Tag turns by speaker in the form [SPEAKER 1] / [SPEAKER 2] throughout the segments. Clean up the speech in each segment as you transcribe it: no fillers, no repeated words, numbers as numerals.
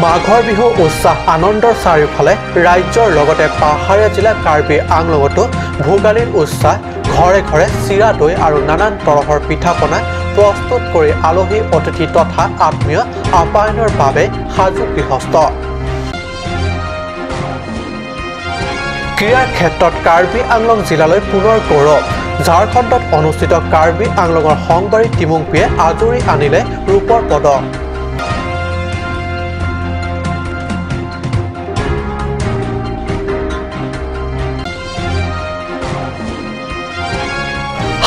[SPEAKER 1] মাঘৰ বিহু উৎসাহ আনন্দৰ চাৰিওফালে ৰাজ্যৰ লগতে পাহাৰীয়া জিলা কাৰ্বি আংলঙতো ভোগালীৰ উৎসাহ ঘৰে ঘৰে চিৰা দৈ আৰু নানান তৰহৰ পিঠা পনা প্ৰস্তুত কৰি আলহী অতিথি তথা আত্মীয় আপ্যায়নৰ বাবে সাজু গৃহস্থ। ক্ৰীড়াৰ ক্ষেত্ৰত কাৰ্বি আংলং জিলালৈ পুনৰ গৌৰৱ। ঝাৰখণ্ডত অনুষ্ঠিত কাৰ্বি আংলঙৰ সংবাৰী টিমুংপিয়ে আজুৰি আনিলে ৰূপৰ পদক।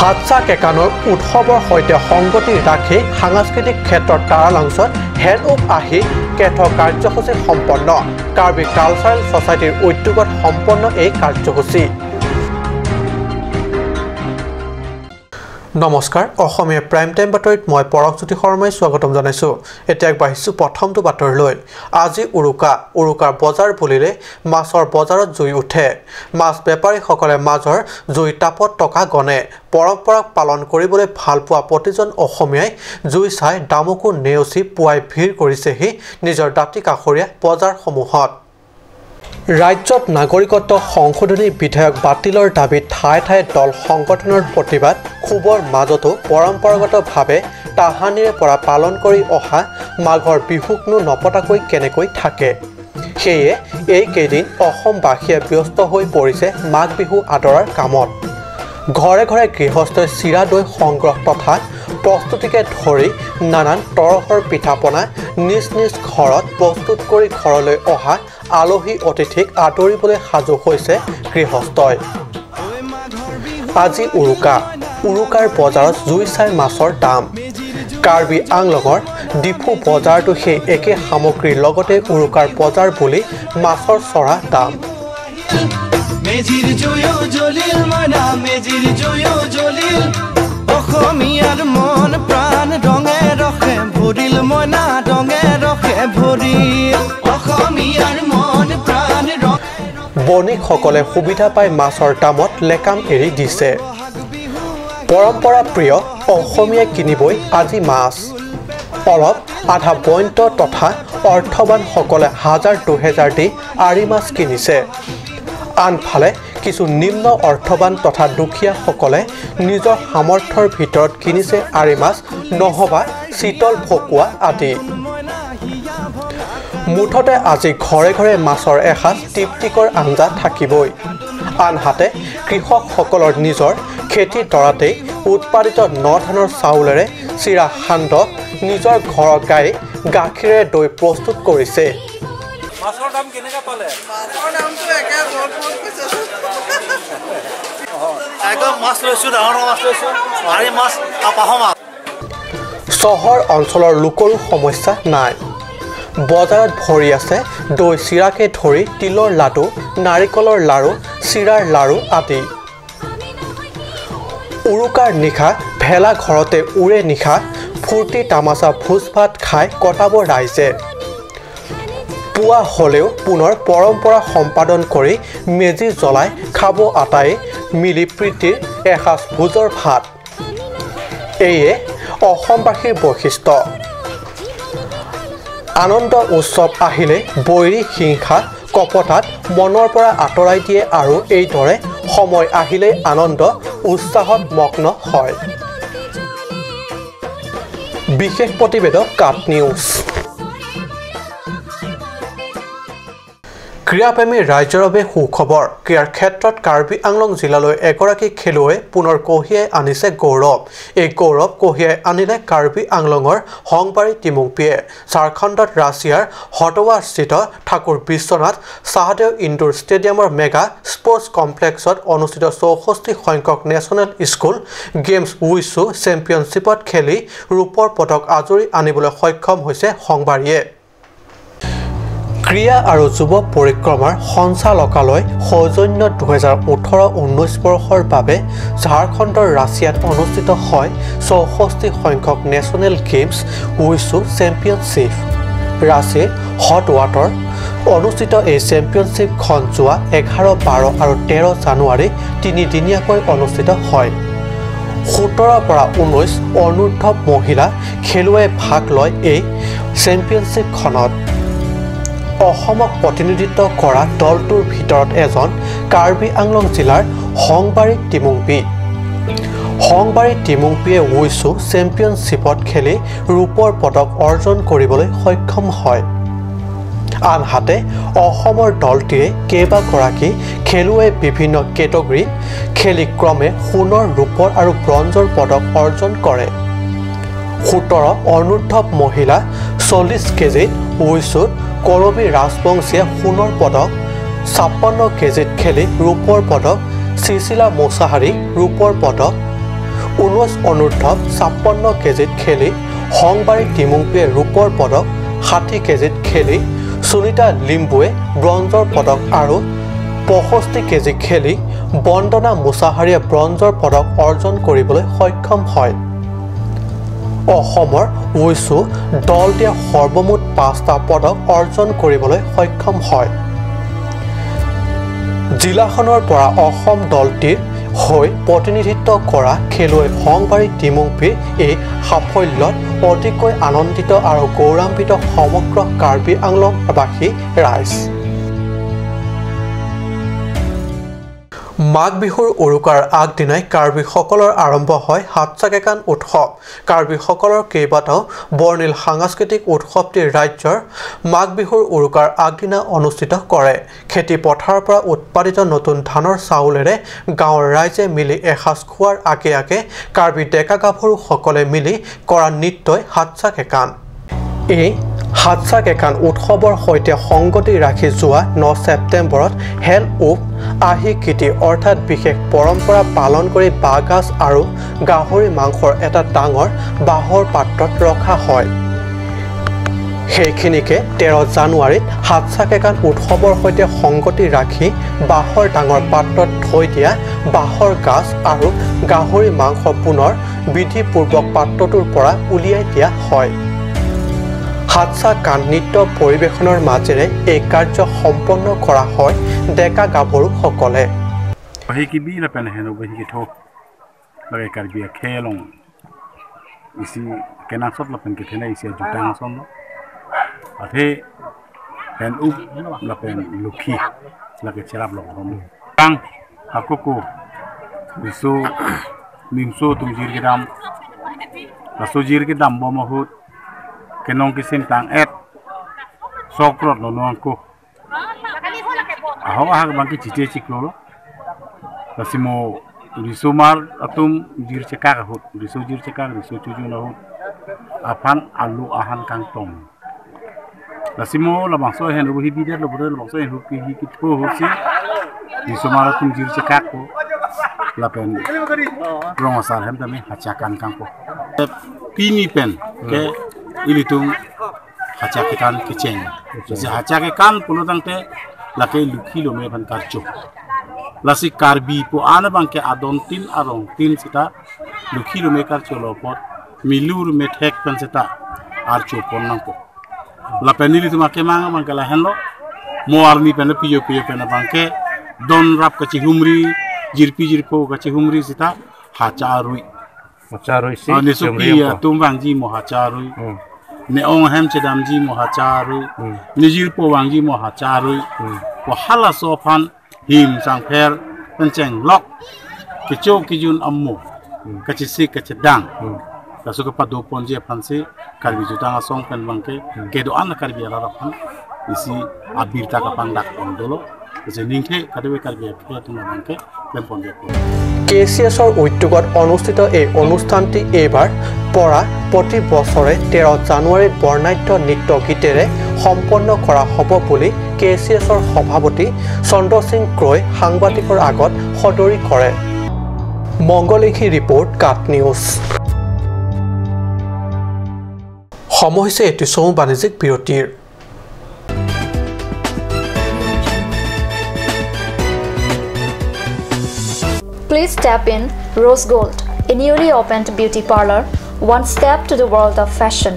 [SPEAKER 1] হাতচা কেকানৰ উৎসৱৰ সৈতে সংগতি ৰাখি সাংস্কৃতিক ক্ষেত্ৰত তাৰালাংছত হেণ্ড অফ আহি কেথ কাৰ্যসূচী সম্পন্ন। কাৰ্বি কালচাৰেল ছ'চাইটিৰ উদ্যোগত সম্পন্ন এই কাৰ্যসূচী। নমস্কাৰ, অসমীয়া প্ৰাইম টাইম বাতৰিত মই পৰশজ্যোতি শৰ্মাই স্বাগতম জনাইছোঁ। এতিয়া আগবাঢ়িছোঁ প্ৰথমটো বাতৰিলৈ। আজি উৰুকা। উৰুকাৰ বজাৰ বুলিলে মাছৰ বজাৰত জুই উঠে। মাছ বেপাৰীসকলে মাজৰ জুই তাপত টকা গণে। পৰম্পৰাক পালন কৰিবলৈ ভাল পোৱা প্ৰতিজন অসমীয়াই জুই চাই দামকো নেওচি পুৱাই ভিৰ কৰিছেহি নিজৰ দাঁতি কাষৰীয়া বজাৰসমূহত। ৰাজ্যত নাগৰিকত্ব সংশোধনী বিধেয়ক বাতিলৰ দাবীত ঠায়ে ঠায়ে দল সংগঠনৰ প্ৰতিবাদ ক্ষোভৰ মাজতো পৰম্পৰাগতভাৱে তাহানিৰে পৰা পালন কৰি অহা মাঘৰ বিহুকনো নপতাকৈ কেনেকৈ থাকে? সেয়ে এইকেইদিন অসমবাসীয়ে ব্যস্ত হৈ পৰিছে মাঘ বিহু আদৰাৰ কামত। ঘৰে ঘৰে গৃহস্থই চিৰা দৈ সংগ্ৰহ তথা প্ৰস্তুতিকে ধৰি নানান তৰহৰ পিঠা পনা নিজ নিজ ঘৰত প্ৰস্তুত কৰি ঘৰলৈ অহা আলহী অতিথিক আদৰিবলৈ সাজু হৈছে গৃহস্থই। আজি উৰুকা। উৰুকাৰ বজাৰত জুই চাই মাছৰ দাম। কাৰ্বি আংলঙৰ ডিফু বজাৰতো সেই একে সামগ্ৰীৰ লগতে উৰুকাৰ বজাৰ বুলি মাছৰ চৰা দাম।
[SPEAKER 2] অসমীয়াৰ মন প্ৰাণ ৰঙে ৰসে ভৰিল মইনা, ৰঙে ৰসে ভৰিল অসমীয়াৰ মন প্ৰাণ।
[SPEAKER 1] বণিকসকলে সুবিধা পাই মাছৰ দামত লেকাম এৰি দিছে। পৰম্পৰা প্ৰিয় অসমীয়াই কিনিবই আজি মাছ। অলপ আধা বন্ত তথা অৰ্থৱানসকলে হাজাৰ দুহেজাৰ দি আৰি মাছ কিনিছে। আনফালে কিছু নিম্ন অৰ্থৱান তথা দুখীয়াসকলে নিজৰ সামৰ্থ্যৰ ভিতৰত কিনিছে আৰি মাছ নহবা চিতল ভকুৱা আদি। মুঠতে আজি ঘৰে ঘৰে মাছৰ এসাঁজ তৃপ্তিকৰ আঞ্জা থাকিবই। আনহাতে কৃষকসকলৰ নিজৰ খেতিডৰাতেই উৎপাদিত ন ধানৰ চাউলেৰে চিৰা সান্দহ নিজৰ ঘৰৰ গাই গাখীৰেৰে দৈ প্ৰস্তুত কৰিছে।
[SPEAKER 3] মাছৰ দাম কেনেকৈ পালে?
[SPEAKER 4] মাছৰ দামটো একে বহুত বহুত কৈছে।
[SPEAKER 3] একদম মাছ লৈছোঁ, ডাঙৰ ডাঙৰ মাছ লৈছোঁ, আৰি মাছ আৰু পাহ মাছ।
[SPEAKER 1] চহৰ অঞ্চলৰ লোকৰো সমস্যা নাই। বজাৰত ভৰি আছে দৈ চিৰাকে ধৰি তিলৰ লাডু, নাৰিকলৰ লাড়ু, চিৰাৰ লাড়ু আদি। উৰুকাৰ নিশা ভেলা ঘৰতে উৰে নিশা ফূৰ্তি তামাচা ভোজ ভাত খাই কটাব ৰাইজে। পুৱা হ'লেও পুনৰ পৰম্পৰা সম্পাদন কৰি মেজি জ্বলাই খাব আটাই মিলি প্ৰীতিৰ এসাঁজ ভোজৰ ভাত। এয়ে অসমবাসীৰ বৈশিষ্ট্য। আনন্দ উৎসৱ আহিলে বৈৰী হিংসা কপটাত মনৰ পৰা আঁতৰাই দিয়ে আৰু এইদৰে সময় আহিলেই আনন্দ উৎসাহত মগ্ন হয়। বিশেষ প্ৰতিবেদক কাট নিউজ। ক্ৰীড়াপ্ৰেমী ৰাইজৰ বাবে সুখবৰ। ক্ৰীড়াৰ ক্ষেত্ৰত কাৰ্বি আংলং জিলালৈ এগৰাকী খেলুৱৈয়ে পুনৰ কঢ়িয়াই আনিছে গৌৰৱ। এই গৌৰৱ কঢ়িয়াই আনিলে কাৰ্বি আংলঙৰ হংবাৰী টিমুংপিয়ে। ঝাৰখণ্ডত ৰাছিয়াৰ হটৱাস্থিত ঠাকুৰ বিশ্বনাথ চাহদেও ইনডোৰ ষ্টেডিয়ামৰ মেগা স্পৰ্টছ কমপ্লেক্সত অনুষ্ঠিত 64 সংখ্যক নেশ্যনেল স্কুল গেমছ উইচু চেম্পিয়নশ্বিপত খেলি ৰূপৰ পদক আজুৰি আনিবলৈ সক্ষম হৈছে হংবাৰীয়ে। ক্ৰীড়া আৰু যুৱ পৰিক্ৰমাৰ সঞ্চালকালয় সৌজন্যত 2018-19 বৰ্ষৰ বাবে ঝাৰখণ্ডৰ ৰাছিয়াত অনুষ্ঠিত হয় 64 সংখ্যক নেশ্যনেল গেমছ উইচু চেম্পিয়নশ্বিপ। ৰাঁচীৰ হট ৱাটাৰ অনুষ্ঠিত এই চেম্পিয়নশ্বিপখন যোৱা 11, 12 আৰু 13 জানুৱাৰী তিনিদিনীয়াকৈ অনুষ্ঠিত হয়। 17ৰ পৰা 19 অনূৰ্ধ্ব মহিলা খেলুৱৈয়ে ভাগ লয় এই চেম্পিয়নশ্বিপখনত। অসমক প্ৰতিনিধিত্ব কৰা দলটোৰ ভিতৰত এজন কাৰ্বি আংলং জিলাৰ হংবাৰী টিমুংপি। হংবাৰী টিমুংপিয়ে উইচু চেম্পিয়নশ্বিপত খেলি ৰূপৰ পদক অৰ্জন কৰিবলৈ সক্ষম হয়। আনহাতে অসমৰ দলটিয়ে কেইবাগৰাকী খেলুৱৈয়ে বিভিন্ন কেটেগৰীত খেলি ক্ৰমে সোণৰ, ৰূপৰ আৰু ব্ৰঞ্জৰ পদক অৰ্জন কৰে। 17 অনুৰ্ধ মহিলা 40 কেজিত উইচুত কৰবী ৰাজবংশীয়ে সোণৰ পদক, 56 কেজিত খেলি ৰূপৰ পদক চিচিলা মোছাহাৰী ৰূপৰ পদক, 19 অনুৰ্ধ 56 কেজিত খেলি হংবাৰী টিমুংপিয়ে ৰূপৰ পদক, 60 কেজিত খেলি সুনীতা লিম্বুৱে ব্ৰঞ্জৰ পদক আৰু 65 কেজি খেলি বন্দনা মুছাহাৰীয়ে ব্ৰঞ্জৰ পদক অৰ্জন কৰিবলৈ সক্ষম হয়। অসমৰ উইচু দলটিয়ে সৰ্বমুঠ 5টা পদক অৰ্জন কৰিবলৈ সক্ষম হয়। জিলাখনৰ পৰা অসম দলটিৰ হৈ প্ৰতিনিধিত্ব কৰা খেলুৱৈ হংবাৰী টিমুংপিৰ এই সাফল্যত অতিকৈ আনন্দিত আৰু গৌৰৱান্বিত সমগ্ৰ কাৰ্বি আংলংবাসী ৰাইজ। মাঘ বিহুৰ উৰুকাৰ আগদিনাই কাৰ্বিসকলৰ আৰম্ভ হয় হাতচাকেকান উৎসৱ। কাৰ্বিসকলৰ কেইবাটাও বৰ্ণিল সাংস্কৃতিক উৎসৱটি ৰাজ্যৰ মাঘ বিহুৰ উৰুকাৰ আগদিনা অনুষ্ঠিত কৰে। খেতি পথাৰৰ পৰা উৎপাদিত নতুন ধানৰ চাউলেৰে গাঁৱৰ ৰাইজে মিলি এসাঁজ খোৱাৰ আগে আগে কাৰ্বি ডেকা গাভৰুসকলে মিলি কৰা নৃত্যই হাতচাকেকান। এই হাতচাকেকান উৎসৱৰ সৈতে সংগতি ৰাখি যোৱা 9 ছেপ্টেম্বৰত হেল উপ আহি কীৰ্তি অৰ্থাৎ বিশেষ পৰম্পৰা পালন কৰি বাঁহগাজ আৰু গাহৰি মাংসৰ এটা ডাঙৰ বাঁহৰ পাত্ৰত ৰখা হয়। সেইখিনিকে 13 জানুৱাৰীত হাতচাকেকান উৎসৱৰ সৈতে সংগতি ৰাখি বাঁহৰ ডাঙৰ পাত্ৰত থৈ দিয়া বাঁহৰ গাজ আৰু গাহৰি মাংস পুনৰ বিধিপূৰ্বক পাত্ৰটোৰ পৰা উলিয়াই দিয়া হয়। হাতচাকান নৃত্য পৰিৱেশনৰ মাজেৰে এই কাৰ্য সম্পন্ন কৰা হয় ডেকা গাভৰুসকলে।
[SPEAKER 5] Kenong kisim tang et sokrot no noangko aho ah bangki cice ciklolo lasimo risomar atum jir cekak hut riso jir cekak riso cucu na hut apan alu ahan kang tong lasimo la bangso hen ruhi bider lo bro bangso hen ruhi hi kitho hosi risomar atum jir cekak ko lapen rong asar hem tami hacakan kang ko pini pen ke ilitung hacakekan keceng si hacakekan pulotang te lake lukhi lome ban karcho lasi karbi po ana bangke adon tin arong tin sita lukhi lome karcho lopot milur me thek pan sita archo ponnang po la penili tuma ke manga bangke la henlo mo arni pen piyo piyo pen bangke don rap kachi humri jirpi jirpo kachi humri sita hacharui
[SPEAKER 6] hacharui si
[SPEAKER 5] ne supi tum wangji mo hacharui ne ong hem chedam ji mo hacharui ne jirpo wangji mo hacharui po hala so phan him sang pher pen cheng lok kicho kijun ammo kachi si kachi dang lasu ka pado ponji phansi karbi jutang asong pen bangke kedo an karbi ala phan isi abir ta ka pandak ondolo je ningthe kadewe karbi phe tuna bangke plem ponji
[SPEAKER 1] K C এছৰ উদ্যোগত অনুষ্ঠিত এই অনুষ্ঠানটি এইবাৰ পৰা প্ৰতি বছৰে 13 জানুৱাৰীত বৰ্ণাঢ্য নৃত্য গীতেৰে সম্পন্ন কৰা হ'ব বুলি কে চি এছৰ সভাপতি চন্দ্ৰ সিং ক্ৰয় সাংবাদিকৰ আগত সদৰি কৰে। মংগলেখী ৰিপৰ্ট, কাট নিউজ। সময় হৈছে এটি চমু বাণিজ্যিক বিৰতিৰ।
[SPEAKER 7] Please tap in Rose Gold, a newly opened beauty parlor, one step to the world of fashion.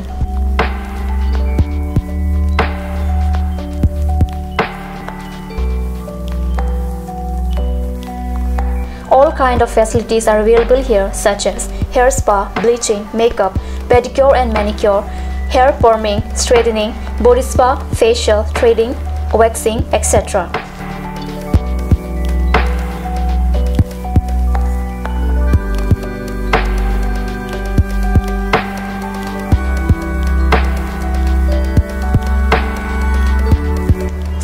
[SPEAKER 7] All kind of facilities are available here, such as hair spa, bleaching, makeup, pedicure and manicure, hair perming, straightening, body spa, facial, threading, waxing, etc.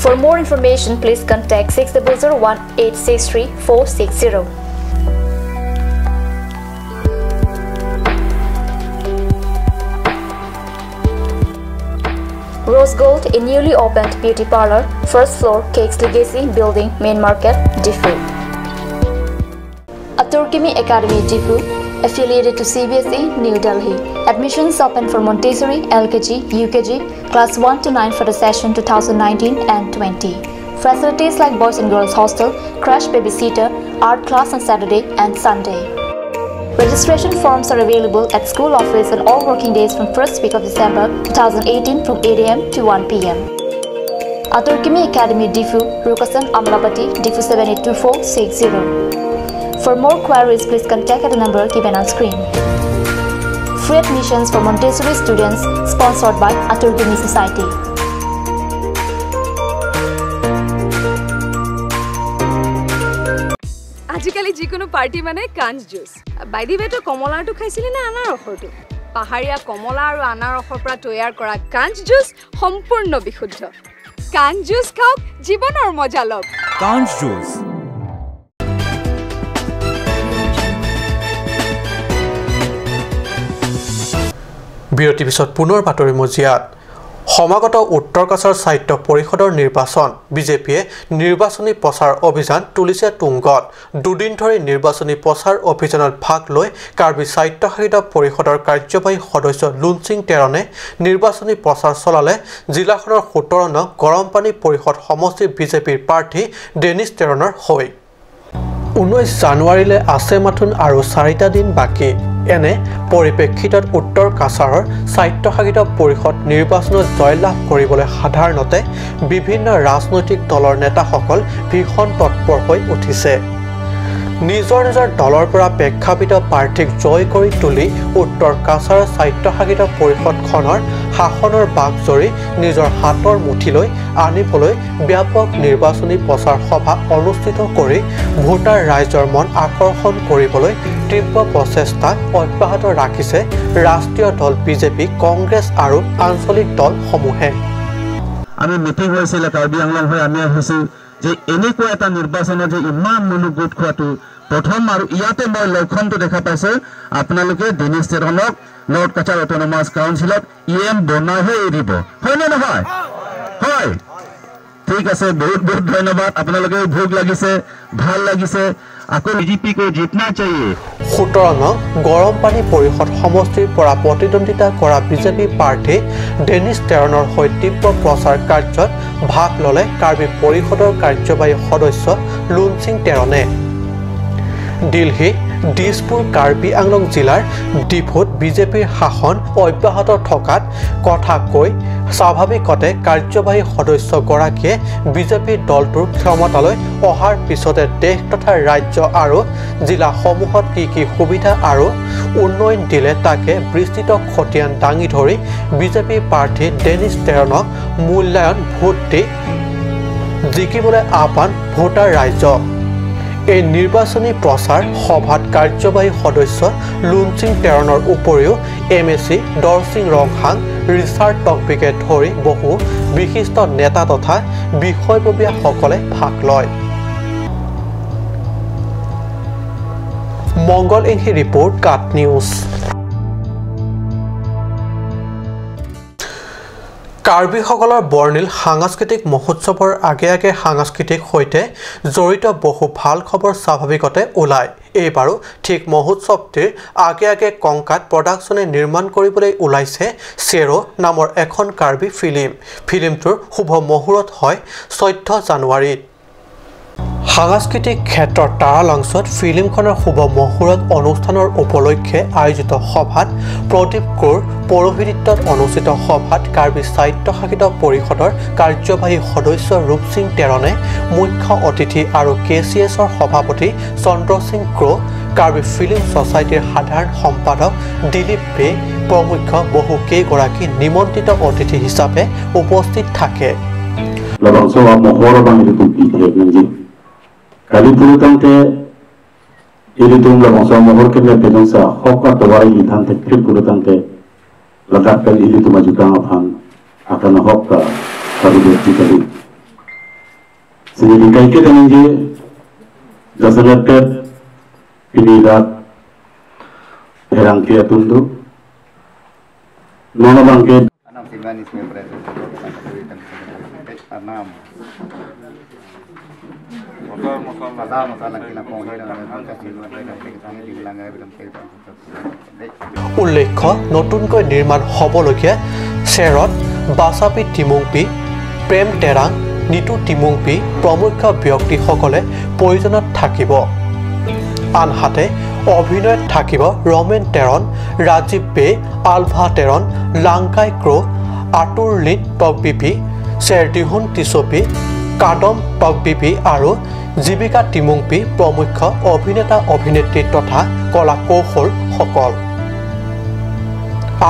[SPEAKER 7] For more information, please contact 6001 863 460. Rose Gold, a newly opened beauty parlor, first floor, Cakes Legacy Building, Main Market, Diphu. Aturkimi Academy, Diphu, affiliated to CBSE, New Delhi. Admissions open for Montessori, LKG, UKG, Class 1 to 9 for the session 2019 and 20. Facilities like boys and girls hostel, crash babysitter, art class on Saturday and Sunday. Registration forms are available at school office on all working days from 1st week of December 2018 from 8 am to 1 pm. Aturkimi Academy, Diphu, Rukasan, Amlapati, Diphu 782460. For more queries, please contact at the number given on screen. Free admissions for Montessori students sponsored by Aturkimi Society.
[SPEAKER 6] আজিকালি যিকোনো party মানে কাঞ্চ juice. By the ৱে, তই কমলাৰটো খাইছিলি নে আনাৰসৰটো? পাহাৰীয়া কমলা আৰু আনাৰসৰ পৰা তৈয়াৰ কৰা কাঞ্চ জুচ সম্পূৰ্ণ বিশুদ্ধ। কাঞ্চ জুচ খাওক, জীৱনৰ মজা লওক।
[SPEAKER 8] কাঞ্চ জুচ।
[SPEAKER 1] বিৰতিৰ পিছত পুনৰ বাতৰি মজিয়াত। সমাগত উত্তৰ কাছাৰ সাহিত্য পৰিষদৰ নিৰ্বাচন, বিজেপিয়ে নিৰ্বাচনী প্ৰচাৰ অভিযান তুলিছে তুংগত। দুদিন ধৰি নিৰ্বাচনী প্ৰচাৰ অভিযানত ভাগ লৈ কাৰ্বি স্বায়ত্তশাসিত পৰিষদৰ কাৰ্যবাহী সদস্য লুনচিং টেৰণে নিৰ্বাচনী প্ৰচাৰ চলালে জিলাখনৰ 17 নং গৰমপানী পৰিষদ সমষ্টিৰ বিজেপিৰ প্ৰাৰ্থী ডেনিছ টেৰণৰ হৈ। 19 জানুৱাৰীলৈ আছে মাথোন আৰু 4টা দিন বাকী। এনে পৰিপ্ৰেক্ষিতত উত্তৰ কাছাৰৰ স্বায়ত্তশাসিত পৰিষদ নিৰ্বাচনত জয়লাভ কৰিবলৈ সাধাৰণতে বিভিন্ন ৰাজনৈতিক দলৰ নেতাসকল ভীষণ তৎপৰ হৈ উঠিছে। নিজৰ নিজৰ দলৰ পৰা প্ৰেক্ষাপিত প্ৰাৰ্থীক জয় কৰি তুলি উত্তৰ কাছাৰৰ স্বায়ত্তশাসিত পৰিষদখনৰ শাসনৰ বাঘজৰী নিজৰ হাতৰ মুঠিলৈ আনিবলৈ ব্যাপক নিৰ্বাচনী প্ৰচাৰ সভা অনুষ্ঠিত কৰি ভোটাৰ ৰাইজৰ মন আকৰ্ষণ কৰিবলৈ তীব্ৰ প্ৰচেষ্টা অব্যাহত ৰাখিছে ৰাষ্ট্ৰীয় দল বিজেপি, কংগ্ৰেছ আৰু আঞ্চলিক দলসমূহে।
[SPEAKER 9] আমি মিটিং হৈছিলে কাৰ্বি আংলং হৈ আমি আহিছোঁ যে এনেকুৱা এটা নিৰ্বাচনত যে ইমান মানুহ গোট খোৱাটো প্ৰথম, আৰু ইয়াতে মই লক্ষণটো দেখা পাইছোঁ। আপোনালোকে ডেনিছ টেৰণক নৰ্থ কাছাৰ অট'নমাছ কাউন্সিলত ই এম বনাইহে এৰিব, হয়নে নহয়? হয়, ঠিক আছে, বহুত বহুত ধন্যবাদ। আপোনালোকে ভোক লাগিছে, ভাল লাগিছে। আকৌ বিজেপি কো জিতনা চাহিয়ে।
[SPEAKER 1] 17 নং গৰমপানী পৰিষদ সমষ্টিৰ পৰা প্ৰতিদ্বন্দ্বিতা কৰা বিজেপি প্ৰাৰ্থী ডেনিছ টেৰণৰ হৈ তীব্ৰ প্ৰচাৰ কাৰ্যত ভাগ ল'লে কাৰ্বি পৰিষদৰ কাৰ্যবাহী সদস্য লুনচিং টেৰণে। দিল্লী, দিছপুৰ, কাৰ্বি আংলং জিলাৰ ডিফুত বিজেপিৰ শাসন অব্যাহত থকাত কথা কৈ স্বাভাৱিকতে কাৰ্যবাহী সদস্যগৰাকীয়ে বিজেপি দলটোৰ ক্ষমতালৈ অহাৰ পিছতে দেশ তথা ৰাজ্য আৰু জিলাসমূহত কি কি সুবিধা আৰু উন্নয়ন দিলে তাকে বিস্তৃত খতিয়ান দাঙি ধৰি বিজেপি প্ৰাৰ্থী ডেনিছ টেৰণক মূল্যায়ন ভোট দি জিকিবলৈ আহ্বান ভোটাৰ ৰাইজক। এই নিৰ্বাচনী প্ৰচাৰ সভাত কাৰ্যবাহী সদস্য লুনচিং টেৰণৰ উপৰিও M A C Dorsing Ronghang, Richard টকবিকে ধৰি বহু বিশিষ্ট নেতা তথা বিষয়ববীয়াসকলে ভাগ লয়। মংগল ইংহি ৰিপৰ্ট, কাট নিউজ। কাৰ্বিসকলৰ বৰ্ণিল সাংস্কৃতিক মহোৎসৱৰ আগে আগে সাংস্কৃতিক সৈতে জড়িত বহু ভাল খবৰ স্বাভাৱিকতে ওলায়। এইবাৰো ঠিক মহোৎসৱটিৰ আগে আগে কংকাত প্ৰডাকশ্যনে নিৰ্মাণ কৰিবলৈ ওলাইছে চেৰ' নামৰ এখন কাৰ্বি ফিল্ম। ফিল্মটোৰ শুভ মুহূৰ্ত হয় 14 জানুৱাৰীত। সাংস্কৃতিক ক্ষেত্ৰৰ তাৰালাংছত ফিল্মখনৰ শুভ মুহূৰ্ত অনুষ্ঠানৰ উপলক্ষে আয়োজিত সভাত প্ৰদীপ কৌৰ পৌৰোহিত্যত অনুষ্ঠিত সভাত কাৰ্বি স্বায়ত্তশাসিত পৰিষদৰ কাৰ্যবাহী সদস্য ৰূপ সিং টেৰণে মুখ্য অতিথি আৰু কেচিএছৰ সভাপতি চন্দ্ৰ সিং ক্ৰ', কাৰ্বি ফিল্ম ছ'চাইটিৰ সাধাৰণ সম্পাদক দিলীপ বে প্ৰমুখ্য বহুকেইগৰাকী নিমন্ত্ৰিত অতিথি হিচাপে উপস্থিত থাকে।
[SPEAKER 8] Kalipurutante iritum la bangsa mohor kemne pedonsa hokka towai ithante tripurutante ladakal iritum ajukang aphan akana hokka karude tikali sini kaike deninje jasanate pinilat herangke atundu nono bangke
[SPEAKER 10] anam simanis me preso anam
[SPEAKER 1] উল্লেখ্য, নতুনকৈ নিৰ্মাণ হ'বলগীয়া চেৰত বাচাপি টিমুংপি, প্ৰেম টেৰাং, নিতু টিমুংপি প্ৰমুখ্য ব্যক্তিসকলে প্ৰয়োজনত থাকিব। আনহাতে অভিনয়ত থাকিব ৰমেন টেৰণ, ৰাজীৱ বে, আলভা টেৰণ, লাংকাই ক্ৰ', আতুৰ লিট টকবিপি, চেৰদিহুন টিচপি, কাদম টকবিপি আৰু জীৱিকা টিমুংপি প্ৰমুখ্য অভিনেতা অভিনেত্ৰী তথা কলা কৌশলসকল।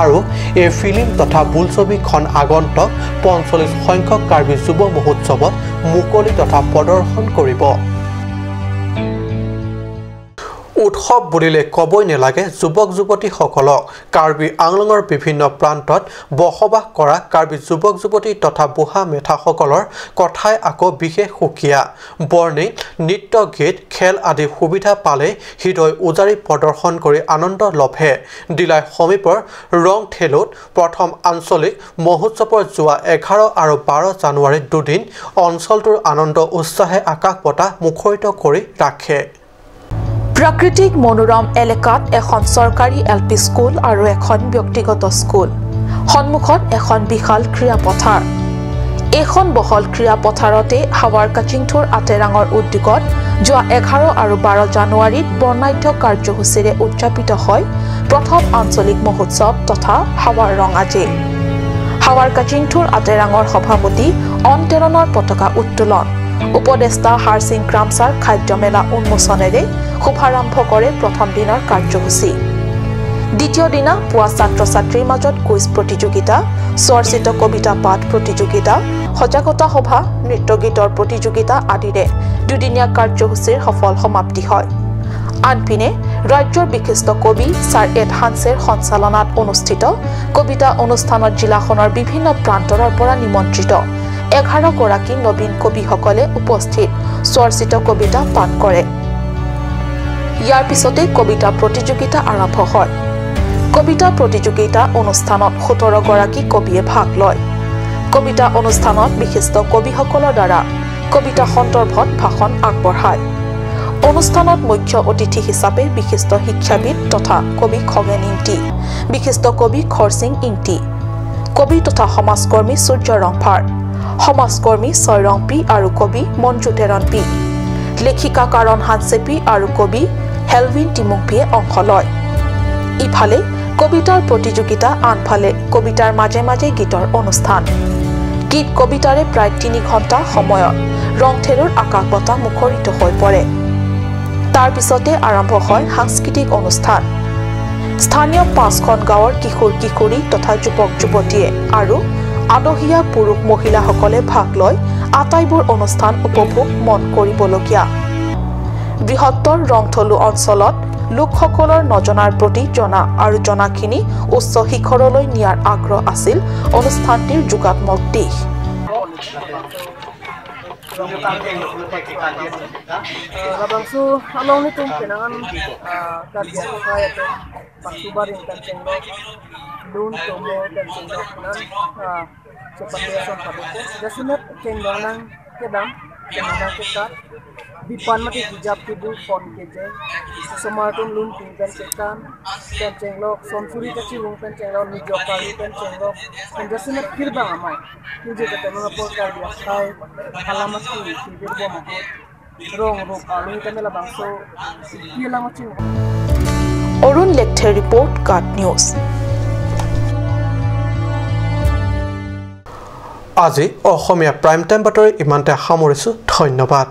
[SPEAKER 1] আৰু এই ফিল্ম তথা বোলছবিখন আগন্তুক 45 সংখ্যক কাৰ্বি যুৱ মহোৎসৱত মুকলি তথা প্ৰদৰ্শন কৰিব। উৎসৱ বুলিলে ক'বই নালাগে যুৱক যুৱতীসকলক। কাৰ্বি আংলঙৰ বিভিন্ন প্ৰান্তত বসবাস কৰা কাৰ্বি যুৱক যুৱতী তথা বুঢ়া মেথাসকলৰ কথাই আকৌ বিশেষ সুকীয়া। বৰ্ণিল নৃত্য গীত খেল আদি সুবিধা পালে হৃদয় উজাৰি প্ৰদৰ্শন কৰি আনন্দ লভে। ডিলাই সমীপৰ ৰংথেলুত প্ৰথম আঞ্চলিক মহোৎসৱৰ যোৱা 11 আৰু 12 জানুৱাৰীত দুদিন অঞ্চলটোৰ আনন্দ উৎসাহে আকাশ বতাহ মুখৰিত কৰি ৰাখে।
[SPEAKER 11] প্ৰাকৃতিক মনোৰম এলেকাত এখন চৰকাৰী এল পি স্কুল আৰু এখন ব্যক্তিগত স্কুল, সন্মুখত এখন বিশাল ক্ৰীড়াপথাৰ। এইখন বহল ক্ৰীড়াপথাৰতে হাৱাৰ কাচিংথুৰ আতেৰাঙৰ উদ্যোগত যোৱা 11 আৰু 12 জানুৱাৰীত বৰ্ণাঢ্য কাৰ্যসূচীৰে উদযাপিত হয় প্ৰথম আঞ্চলিক মহোৎসৱ তথা হাৱাৰ ৰঙাজে। হাৱাৰ কাচিংথুৰ আতেৰাঙৰ সভাপতি অন্তেৰণৰ পতাকা উত্তোলন, উপদেষ্টা হাৰসিং ক্ৰামচাৰ খাদ্য মেলা উন্মোচনেৰে শুভাৰম্ভ কৰে প্ৰথম দিনৰ কাৰ্যসূচী। দ্বিতীয় দিনা পুৱা ছাত্ৰ ছাত্ৰীৰ মাজত কুইজ প্ৰতিযোগিতা, চৰ্চিত কবিতা পাঠ প্ৰতিযোগিতা, সজাগতা সভা, নৃত্য গীতৰ প্ৰতিযোগিতা আদিৰে দুদিনীয়া কাৰ্যসূচীৰ সফল সমাপ্তি হয়। আনপিনে ৰাজ্যৰ বিশিষ্ট কবি ছাৰ এড হানছেৰ সঞ্চালনাত অনুষ্ঠিত কবিতা অনুষ্ঠানত জিলাখনৰ বিভিন্ন প্ৰান্তৰৰ পৰা নিমন্ত্ৰিত 11 গৰাকী নবীন কবিসকলে উপস্থিত চৰ্চিত কবিতা পাঠ কৰে। ইয়াৰ পিছতে কবিতা প্ৰতিযোগিতা আৰম্ভ হয়। কবিতা প্ৰতিযোগিতা অনুষ্ঠানত 17 গৰাকী কবিয়ে ভাগ লয়। কবিতা অনুষ্ঠানত বিশিষ্ট কবিসকলৰ দ্বাৰা কবিতা সন্দৰ্ভত ভাষণ আগবঢ়ায়। অনুষ্ঠানত মুখ্য অতিথি হিচাপে বিশিষ্ট শিক্ষাবিদ তথা কবি খগেন ইংটি, বিশিষ্ট কবি খৰসিং ইংটি, কবি তথা সমাজকৰ্মী সূৰ্য ৰংফাৰ, সমাজকৰ্মী ছয়ৰংপি আৰু কবি মঞ্জু তেৰণপি, লেখিকা কাৰণ হানচেপি আৰু কবি হেলভিন টিমুংপিয়ে অংশ লয়। ইফালে কবিতাৰ প্ৰতিযোগিতা, আনফালে কবিতাৰ মাজে মাজে গীতৰ অনুষ্ঠান। গীত কবিতাৰে প্ৰায় 3 ঘণ্টা সময়ত ৰংথেৰুৰ আকাশ বতাহ মুখৰিত হৈ পৰে। তাৰ পিছতে আৰম্ভ হয় সাংস্কৃতিক অনুষ্ঠান। স্থানীয় 5খন গাঁৱৰ কিশোৰ কিশোৰী তথা যুৱক যুৱতীয়ে আৰু আদহীয়া পুৰুষ মহিলাসকলে ভাগ লৈ আটাইবোৰ অনুষ্ঠান উপভোগ মন কৰিবলগীয়া। বৃহত্তৰ ৰংথলু অঞ্চলত লোকসকলৰ নজনাৰ প্ৰতি জনা আৰু জনাখিনি উচ্চ শিখৰলৈ নিয়াৰ আগ্ৰহ আছিল অনুষ্ঠানটিৰ যোগাত্মক দিশ।
[SPEAKER 12] Bipan mati hijab kibu fon keje somartum lun pen chekan pen chenglok somsuri kachi wung pen chenglok nijo kari pen chenglok penjasina kirbang amai kije kata mga por kar biasai halamat ki kibir bo mahot rong rok alu tamela bangso pilang ching
[SPEAKER 11] Arun Lekthe report cut news.
[SPEAKER 1] আজি অসমীয়া prime time বাতৰি ইমানতে সামৰিছো। ধন্যবাদ।